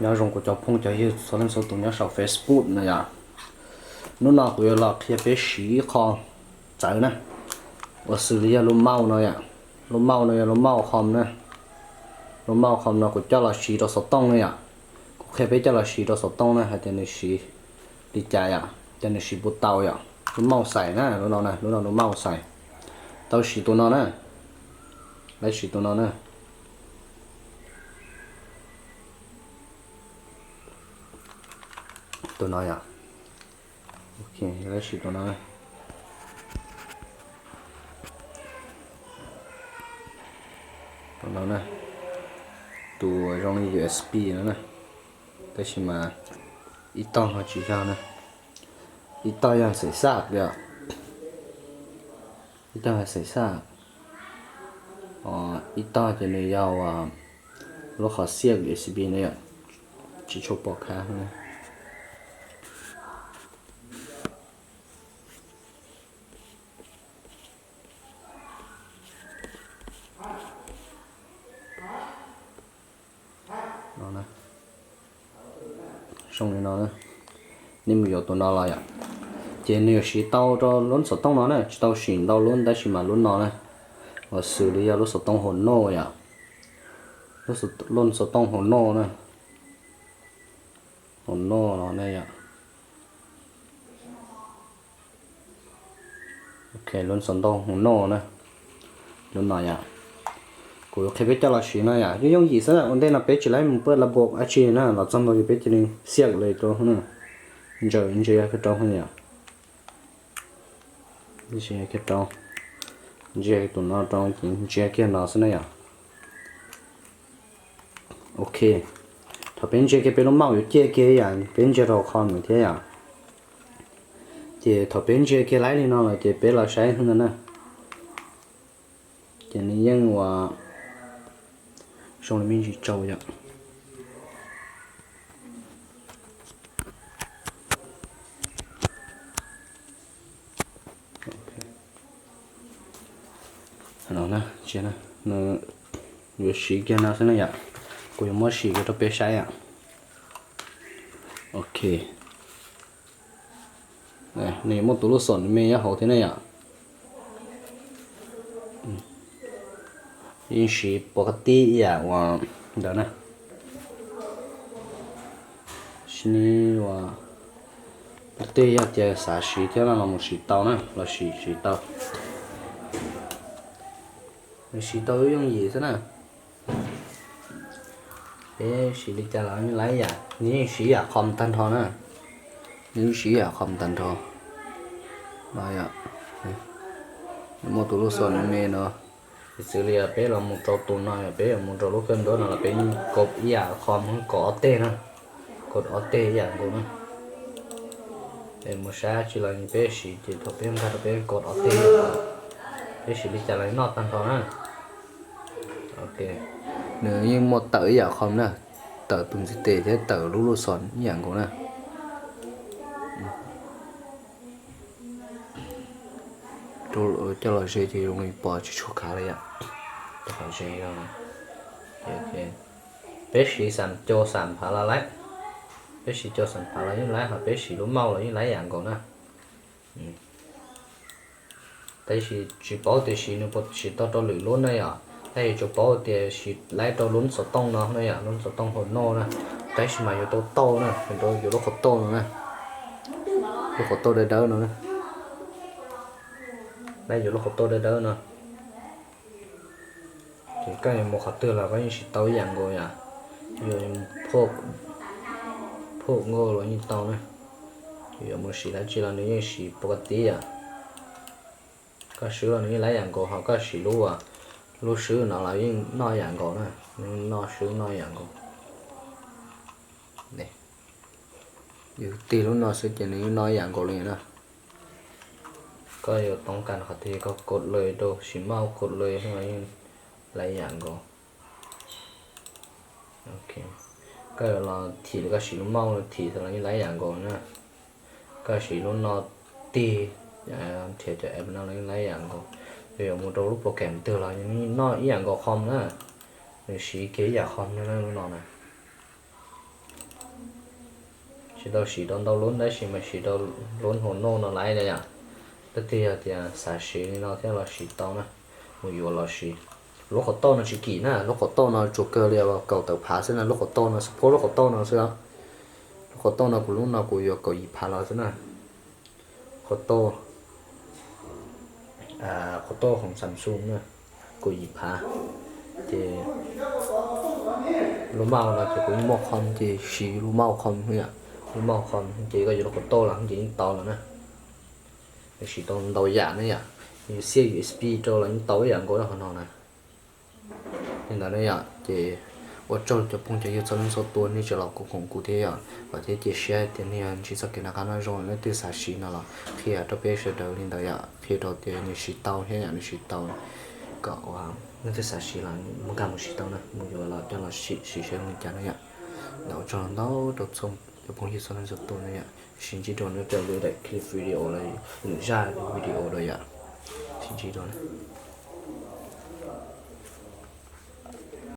Nyob zoo kuv cov phooj cov ywg txhua leej txhua tus nyob saum Facebook no yom. Hnub no kuv yuav los qhia peb siv ib qho txawv na, uas xws li yog lub mouse no yom. Lub mouse no yog lub mouse qhom na. Lub mouse qhom no kuv coj los siv rau xov tooj na yom. Kuv qhia peb coj los siv rau xov tooj na hais tias nws siv li cas yom, ces nws siv puas tau yom. Lub mouse xais na, lub no na, lub no lub mouse xais. Tau siv tus no na, lawv siv tus no na. Tus no yom. Ok, lawv siv tus no. Tus no na, tus zoo li U S B no na, tab sis mas ib tog ho tsis yog na, ib tog yog xeem xaj yom, ib tog yog xeem xaj, ib tog ces nws yog lub qhov xiaj U S B na yom, tsis tshua pom khav na. Zoo li no, nej mus yuav tus no los yom, ces nws yuav siv tau rau lub xov tooj no na, tsis tau siv ntau lub tab sis mas lub no na, uas xws li yog lub xov tooj hauv noj yom, lub xov tooj hauv noj na, hauv noj no na yom. Ok, lub xov tooj hauv noj na, lub no yom. Kuv qhia peb coj los siv no yom, yooj yooj yim xwb na, ua ntej no peb tsis laib mus pab la bo dab tsi na, los txog ntua ces peb cia li xiaj li rau na, ntsia kiag rau yom, ntsia kiag rau, ntsia tus no rau ces ntsia kiag no xwb na yom. Ok, thaum peb ntsia kiag peb lub mouse yuav ciaj kiag yom, peb ntsia rau qhov no thiab yom. Ces thaum peb ntsia kiag laib li no lawm ces peb los saib no na. Ces nws yeej ua zoo li me ntsis tsau yom. No na, nws yuav siv kiag no xwb na yom. Kuv yuav muab siv kiag rau peb saib yom. Ok, nws yuav muaj tus lub xom me nyob hauv thiab na yom. Yeej siv pov ka tib ib yam uas ntawd na. Sib ua, tej yog tias xav siv thiab no los mus siv tau na, los siv siv tau. Nws siv tau yooj yim xwb na. Peb siv li cas los yeej laib yam, nws yeej siv yam qhom tag nrho na. Nws yeej siv yam qhom tag nrho. No yom, muaj tus lub xom me no, piv txwv li yog peb los mus rau tus no yom, peb yuav mus rau lub kawj ntuab no los peb yeej kov ib yam qhom, kov ob teg na, kov ob teg ib yam nkaus na. Es mus saib tsi los peb siv ces thaum peb nkag rau peb kov ob teg, peb siv li cas los noj tag nrho na. Ok, nws yeej muaj tawm ib yam qhom na, tawm tus ntiv tes thiab tawm lub lub xom ib yam nkaus na. Coj los ze ces zoo li pom tsis tshua khav li yom. Qhov ze, peb siv xam cau xam phav los laib, peb siv cau xam phav los yeej laib, ho peb siv lub mouse los yeej laib yam nkaus na. Tab sis tsis paub tias siv nws puas siv tau rau lwm lub na yom, tab sis tsuas paub tias siv laib rau lub xov tooj no na yom, lub xov tooj hauv no na. Tab sis mas yuav tau tauj na, yuav lub qhov tauj no na, lub qhov tauj dawb dawb no na, laib yuav lub qhov tauj dawb dawb no. Ces koj yuav mus qhov twg los koj yeej siv tau ib yam nkaus yom, yuav mus phuj nkauj los yeej tau na, yuav mus siv dab tsi los nws yeej siv pov ka tib yom. Koj swb los nws yeej laib yam nkaus, ho koj siv lub, lub swb no los yeej noj yam nkaus na, nws noj swb noj yam nkaus. Yus tig lub no xwb ces nws yeej noj yam nkaus li na. Koj yuav toob kas qhov twg koj kod lawm rau, siv mouse kod lawm los yeej laib yam nkaus. Koj yuav los thim los koj siv lub mouse los thim los yeej laib yam nkaus na. Koj siv lub no tig, nrhiav cov app no los yeej laib yam nkaus. Yus yuav mus rau lub program twg los nws noj ib yam nkaus qhov na. Nws siv kiag ib yam qhov na lub no na. Tsis tau siv rau ntau lub, tab sis mas siv rau lub hauv no no lawm na yom. Leej twg yog tias xav siv li no thiab los siv tau na, mus yuav los siv. Lub qhov tauj no tsis kim na, lub qhov tauj no tsuas kawg li kaum tawm phav xwb na, lub qhov tauj no, support lub qhov tauj no xwb. Lub qhov tauj no kuv lub no kuv yuav kaum yim phav los xwb na. Qhov tauj, qhov tauj hauv Samsung na, kaum yim phav. Ces lub mouse no ces kuv yeej muaj qhov ces siv lub mouse qhov yom, lub mouse qhov ces koj yuav lub qhov tauj los ces yeej tau lawm na. Siv tau ntau yam ne yom, yus xiab U S B rau los yeej tau ib yam nkaus qhov no na. Li ntawd ne yom, ces ua tsaug cov phooj cov ywg txhua leej txhua tus nej tseem los koom kuv thiab yom, vam thiab cia siab tias nej yuav ntsib txoj kev noj qab nyob zoo. Leej twg xav siv no los qhia rau peb sawv daws li ntawd yom, qhia rau tias nws siv tau thiab yom, nws siv tau. Kom leej twg xav siv los mus nkag mus siv tau na, mus yuav los coj los siv seb zoo li cas na yom. Ntawd ua tsaug ntau rau txhua cov phooj ywg txhua leej txhua tus na yom, sib ntsib dua nyob rau lwm daim clip video los lwm zaj video dua yom, sib ntsib dua na.